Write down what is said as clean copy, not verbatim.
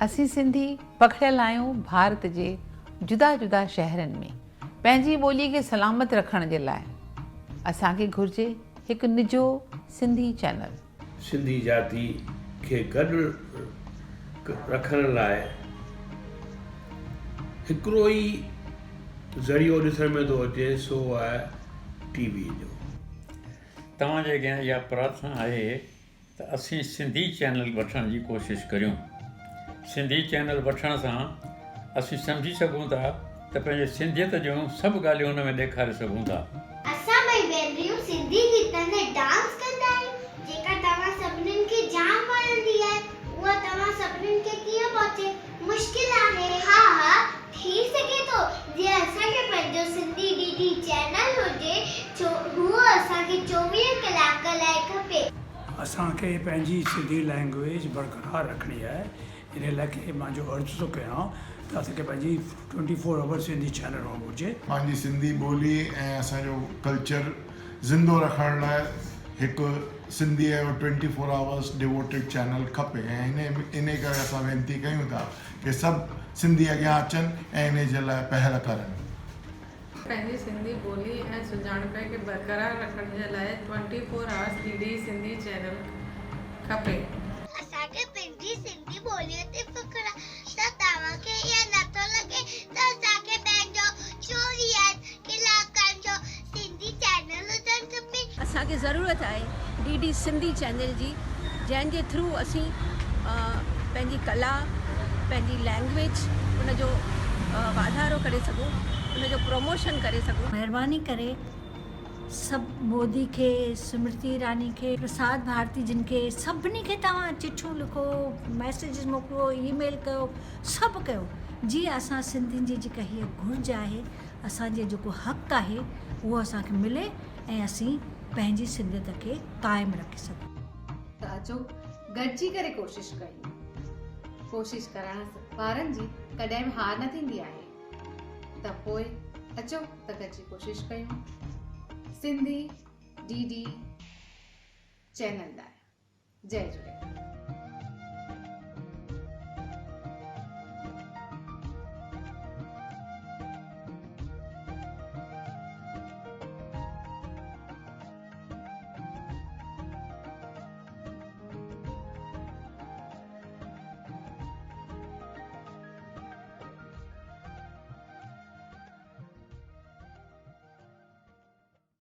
اسين سنڌي پکڙيل آهيون ڀارت جي جدا جدا شهرن ۾. پنهنجي ٻولي کي سلامت رکڻ جي لاء اسان کي گهرجي هڪ نجو سنڌي چينل. سنڌي جاتي کي گڏ رکڻ لاء هڪڙو ئي ذريعو ڏسڻ ۾ ٿو اچي سو آهي ٽي وي جو. توهان جي اڳيان اها پرارٿنا آهي ته اسين سنڌي چينل وٺڻ جي ڪوشش ڪريون. سنڌي چينل وٺڻ سان اسين سمجهي سگهون ٿا ته پنهنجي سنڌيت جون سڀ ڳالهيون ان ۾ ڏيکاري سگهون ٿا. اسان ٻئي ڀينريون سنڌي گيتن تي ڊانس ڪندا آهيون جيڪا توهان سڀنين کي جام وڻندي آهي اها توهان سڀنين کي ڪيئن پهچي مشڪل آهي. ها ها ٿي سگهي ٿو جي اسان کي پنهنجو سنڌي ڊي ڊي چينل هجي ڇو هو اسان کي 24 ڪلاڪ لاء کپي. اسان کي پنهنجي سنڌي لينگويج برقرار رکڻي آهي انهي لاء کي مان جو عرض ٿو ڪيان ته اسان کي پنهنجي twenty four hour Sindhi channel هئڻ گهرجي. پنهنجي سنڌي ٻولي ۽ اسان جو ڪلچر زندو رکڻ لاء هڪ سنڌيء جو twenty four hours devoted channel کپي ۽ انهي ڪري اسان وينتي ڪيون ٿا ڪي سڀ سنڌي اڳيان اچن ۽ انهي جي لاء پهل ڪرن. پنهنجي سنڌي ٻولي ۽ سڃاڻپ کي برقرار رکڻ جي لاء twenty four hours D D Sindhi channel کپي. اسان کي پنهنجي سنڌي ٻوليء تي فخر آهي ته توهان کي ائين نٿو لڳي ته اسان کي پنهنجو چوويهن ڪلاڪن جو سنڌي چينل هجڻ کپي. اسان کي ضرورت آهي ڊي ڊي سنڌي چينل جي جنهن جي ٿرو اسين پنهنجي ڪلا پنهنجي لينگويج ان جو واڌارو ڪري سگهون ان جو پروموشن ڪري سگهون. مهرباني ڪري سڀ مودي کي سمرتي ايراني کي پرساد ڀارتي جن کي سڀني کي توهان چٺيون لکو ميسيجز موڪليو اي ميل ڪيو سڀ ڪيو جيئن اسان سنڌين جي جيڪا هيء گهرج آهي اسان جي جيڪو حق آهي اهو اسان کي ملي ۽ اسين پنهنجي سنڌيت کي قائم رکي سگهون. ته اچو گڏجي ڪري ڪوشش ڪيون. ڪوشش ڪرڻ وارن جي ڪڏهن به هار نه ٿيندي آهي. ته پوء اچو ته گڏجي ڪوشش ڪيون سنڌي ڊي ڊي چينل لاء. جئي جهوليلال.